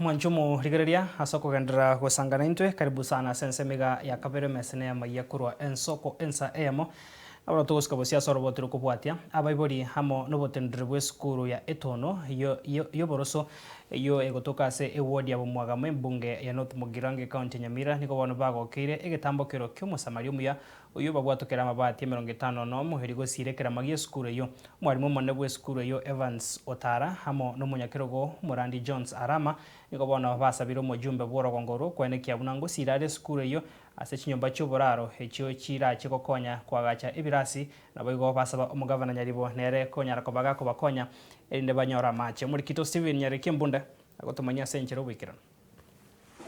Mwanche omorigereria ase okogenderera gosanga naintwe, karibu sana ase ensemo iga ya kabere emesene y'amayia korwa ensoko ensa eyemo. Nabo togosuka bosio ase oroboti rokobwatia abaibori amo noboteneneri bw'esukuru ya Etono y'oboroso eyio egotoka ase eward ya Bomwagamo embunge ya North Mugirango ecounty ya Nyamira nigo bono bagokeire egetambokero ki'omosamaria omuya oyio babwatokera amabati 50 nomo erio gosiira ekerama gi'esukuru eyio. Omwalimu omonene bw'esukuru eyio Evans Otara amo nomonyakerogo Omorandi Jones Arama nigo bono basabire omojumbe bw'orogongo orwo koenekia buna ngosiira are esukuru eyio ase chinyomba chi'oboraro echio chirache gokonya koagacha ebirasi naboigo basaba omogavana Nyaribo nere konyara koba gakobakonya erinde banyore amache. Omorikito Stephen Nyariki Embunde agotomanyia ase enchera oboikeranu.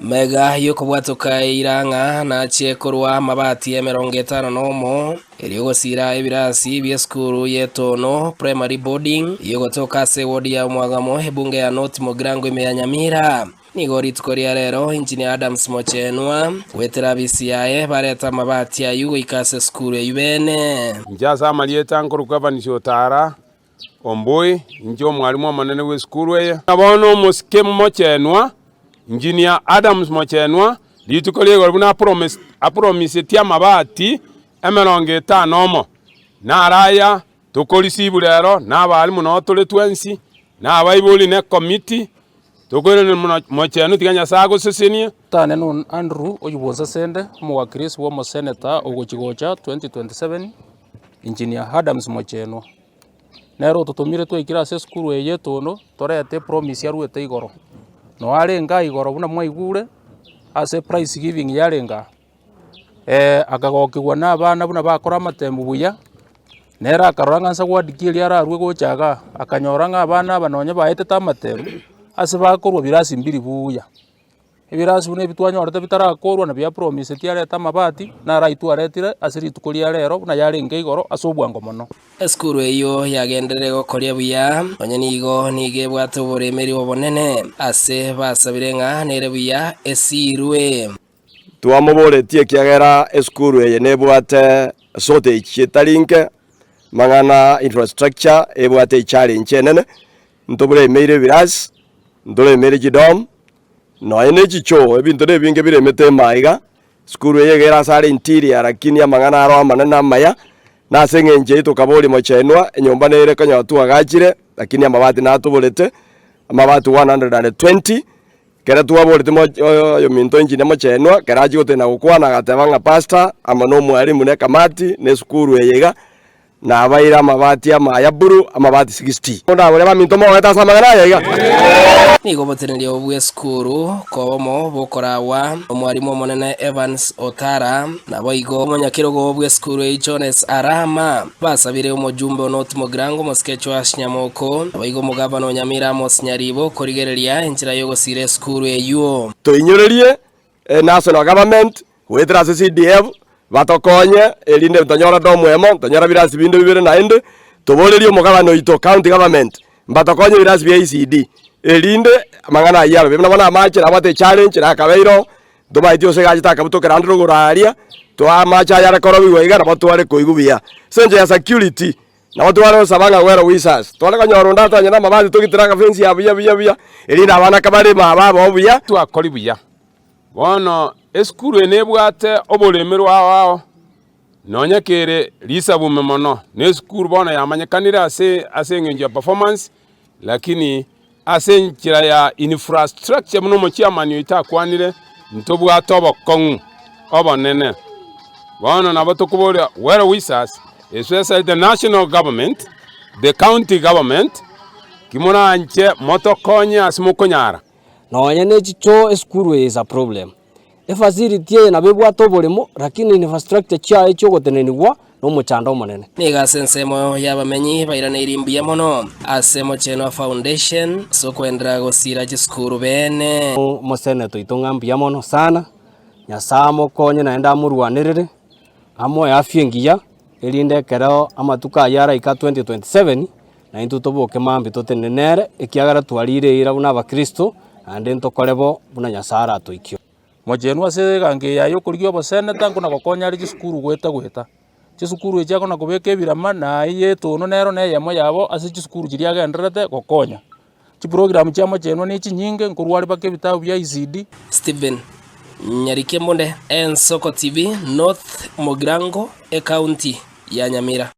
Mega y'okobwatoka eira ng'a nachie korwa amabati 51, erio gosiira ebirasi bi'esukuru y'Etono Primary Boarding ey'ogotoka ase ewodi ya Omwagamo ebunge ya North Mugirango ime ya Nyamira. Nigo rituko ria rero Engineer Adams Mochenwa goetera abisi yaye bareta amabati ayio goika ase esukuru eyio bene. Inche ase amarieta nkorokwa Evans Otara Ombui, inche omwalimu omonene bw'esukuru eye. Na bono omosike mochenwa, Engineer Adams Mochenwa, rituko ria igoro buna apromisetie amabati 51, naro aya tokorisibu rero na abalimu noo tore twensi, na abaibori na ekomiti, tokoiraneria mono Mochenwa tiga Nyasae agosesenie. Tane nun Andrew oyio bw'Onsasende, omowakilisi bw'omoseneta ogochi gocha 2027, Engineer Adams Mochenwa. Nere ototomire twaikire ase esukuru eye y'etono, torete epromise aruete igoro. Noo arenge aa igoro buna mwaigure, ase prize giving yarenge aa, akagokigwa na abana buna bakora amatemu buya, nere akarora ng'a nsa ward ki eria ararue gocha igaa, akanyora ng'a abana aba nonye baetete amatemu, ase bakorwa birasi mbiri buya. Ebirasi buna ebi twanyorete bitarakorwa na bia promiseti arete amabati, naro ayio twaretire ase rituko ria rero buna yarenge igoro ase obwango mono. Esukuru eyio yagenderire gokoria buya, onye nigo nigo ebwate oboremeri obonene, ase basabire ng'a nere buya esiirwe. Twamoboretie ekiagera esukuru eye nebwate shortage etari nke, amang'ana infrastructure ebwate echallenge enene, ntoboremeire ebirasi, ntoremeire chidom, Nonya ne chichoo, ebinto nebinge biremete ime aiga, sukuru eye iga ere ase are interior lakini amang'ana aro amanene amaya, na ase eng'encho eyio tokaboria mochenwa, enyomba nere konya twagachire, lakini amabati natoborete, amabati 120, ekero twaborete mo oyominto engineer mochenwa, ekero achia gotenena gokwana agateba ng'a pastor, amo na omwalimu na ekamati, na esukuru eye iga. Nabaire amabati amaya buru, amabati 60. Ndaboria baminto mogete ase amang'ana aya iga. Nigo oboteneneri obo bw'esukuru kobomo bokoragwa nomwarimu omonene Evans Otara, naboigo omonyakerogo bw'esukuru eyio Jones Arama, basabire omojumbe o North Mugirango Omosike Joash Nyamoko, naboigo omogavana o Nyamira Amos Nyaribo korigereria enchera y'ogosiira esukuru eyio. Toinyorerie National Government goetera ase CDF batokonye erinde tonyore domwemo tonyore birasi binde bibere naende toborerie omogabane oito county government mbatokonye ebirasi bia ECD erinde amang'ana ayio abe buna bono amache nabwate echallenge nakabeire oo ntomaeti gose egachete akabutokera ande rogoro aria toa amache aya are korobigwa iga nabo tware koigwa buya. Ase enchera ya security nabo tware gosaba ng'a well wishes tware konyora onde atonyore amabati togitera agafensi aa buya buya buya erinde abana kabareme aba abao buya. Twakori buya. Bono esukuru eye nebwate oboremerwa ao ao, nonya kere risabume mono, na esukuru bono yamanyekanire ase ase eng'encho ya performance, lakini ase enchera ya infrastructure buna omochiamani oito akwanire, ntobwate obokong'u obonene. Bono nabo tokoboria well wishers, especially the national government, the county government, ki moranche motokonye ase mokonyara. Nonya ne chichoo esukuru eye is a problem. Efacility eye nabo ebwate oboremo lakini infrastructure chiaye chiogotenenigwa nomochando omonene. Nigo ase ensemo y'abamenyi bairaneirie mbuya mono ase Mochenwa Foundation ase okoenderera gosiira chisukuru beene. Omoseneto oito ng'a mbuya mono sana, Nyasae amokonye naende amorwanerere, amoe afya engiya, erinde ekero amatuko ayio araika 2027, Na intwe toboke mambia totenene nere, ekiagera twarire eira buna abakristo, naende ntokore bo buna Nyasae aratoikie. Mochenwa ase egango eye yaye okorigia oboseneta nkona gokonya are chisukuru goeta goeta. Chisukuru echi akona kobeka ebirama na eye etono nero na eyemo yabo ase chisukuru chiria agendererete gokonya. Chiprogram chia mochenwa ne chinyinge, nkorwa are mpaka ebitabu bia ECD. Stephen Nyarike Mbunde, Ensoko TV, North Mugirango, Ekaunti ya Nyamira.